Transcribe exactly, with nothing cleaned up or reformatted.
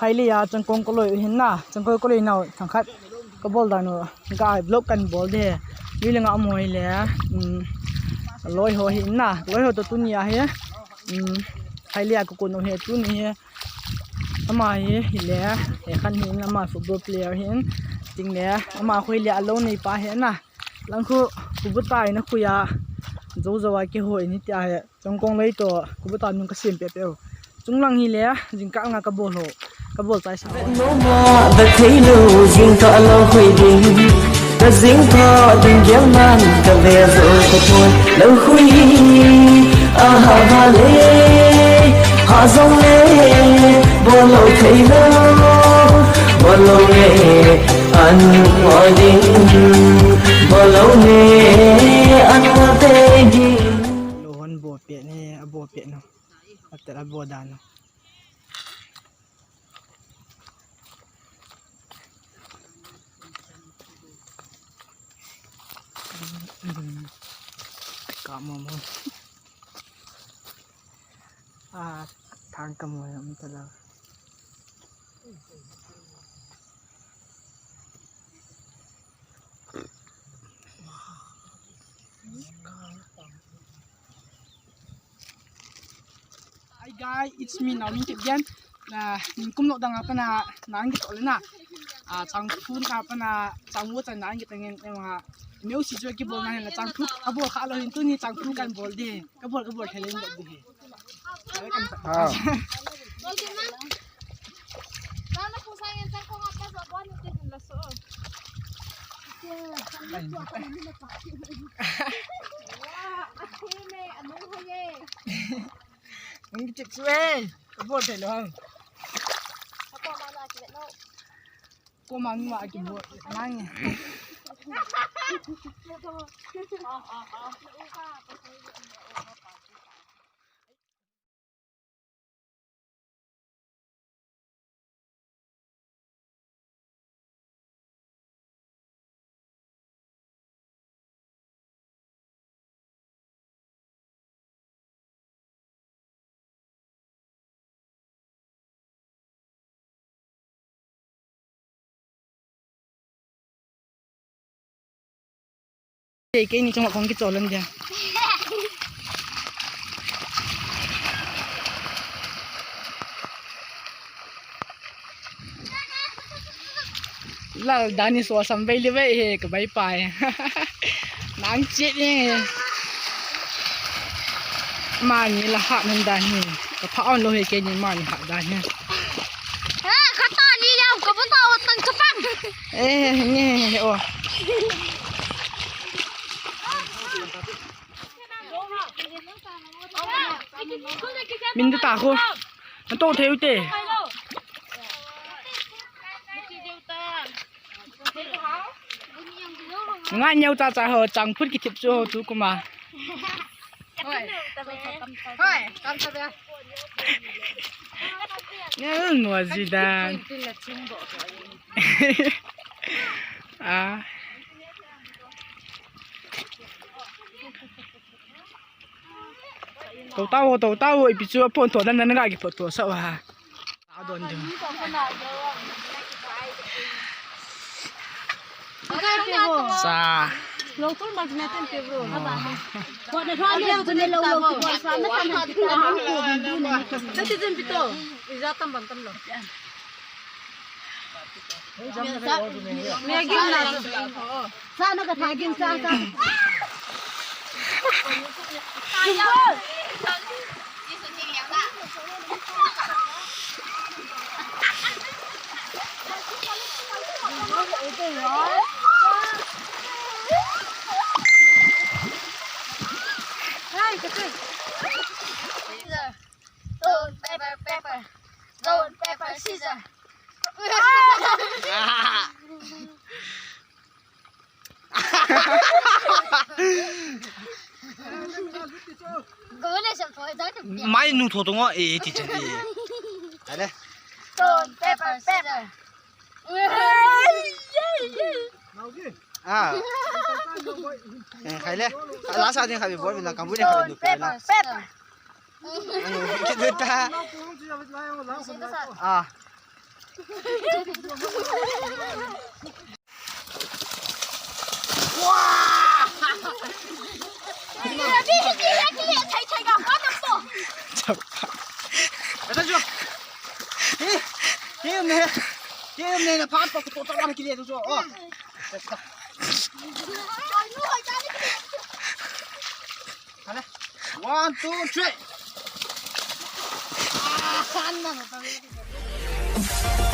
Ai le ya changkong koloi u hin na, changkong koloi nau thangkhat kabol dan u, ka vlog kan bol de. Lui le nga mo le, um, loi ho hin na, loi ho to tuni a hi, um, ai le ya ka kun u hi tuni hi. Ama hi, hi le, he khan hin ama football player hin, ting le, ama khoi le alo nei pa hi na. Lang khu, kubuta ina khuya, zo zo a kihoi ni tia hi. Changkong lei to, kubuta nung ka sem pe pe u. Chunglang hi le, jingkah nga ka bol ho, ka bol chai sa. No ma, da thei lo, jingkah lo khui ding. Ka jingkah ding gel nan, ka ve zo ka pon. Lo khui, a ha va le, ha jong le, bol lo thei lo, bol lo le, an wa ding, bol lo le, an wa te ding. Lo hon bo pe ni, a bo pe no. Atel a bo dan no. Ka mo mo. A, thang ka mo yam ta la. Hi guys, it's me Naomin Kipgen. Na, kum nok dang a pana, na ang kito le na. A, changphu na pana, changwo chan na ang kito ngen, em ha. Meu si jo ki bol na na changphu, ka bol kha lo hin tuni changphu kan bol de. Ka bol, ka bol thei le de. Ah. Ang kichip su eh. Ka bol thei lo hang. Ko ma nu a ki bol nang. Kei, kei ni chunga kong kichol lang dia. Lal dani so sam bai le bai he ka bai pai. Nang chet ni. Mani la ha nan dan hi. Ka pha on lo he kei ni mani ha dan hi. Eh, ka ta ni ya ka bu ta o tang ka pan. Eh, ni he o. Min ta ko. An to theu te. Nga nyau cha cha ho chang phut ki thip chu ho tu kuma. Hoi, tam ta ba. Nel mo zidan. Ah. Tou tao, tou tao, ipi chu a pon tho nan nan ga ki pho tho sa wa. A don ding. Sa. Lo tul mak na ten te bro. Ko na thon le ko ne lo lo ko sa na ta na. Sa ti tin pito. Iza tam ban tam lo. Sa na ka tha gin sa ka. Stone, paper, paper. Stone, paper, scissor. Mai nu tho to ngo e ti chen e. Ale. Stone, paper, paper. Ah. Eh, khai le. La sa din khai bol na kam bu ne khai du pe na. Paper. Ano, kiduta. Ah. Ata jo. Hi, hi um ne. Hi um ne na phat pa ko to ta na kile to jo. Oh. Hale. One, two, three. Ah, na na.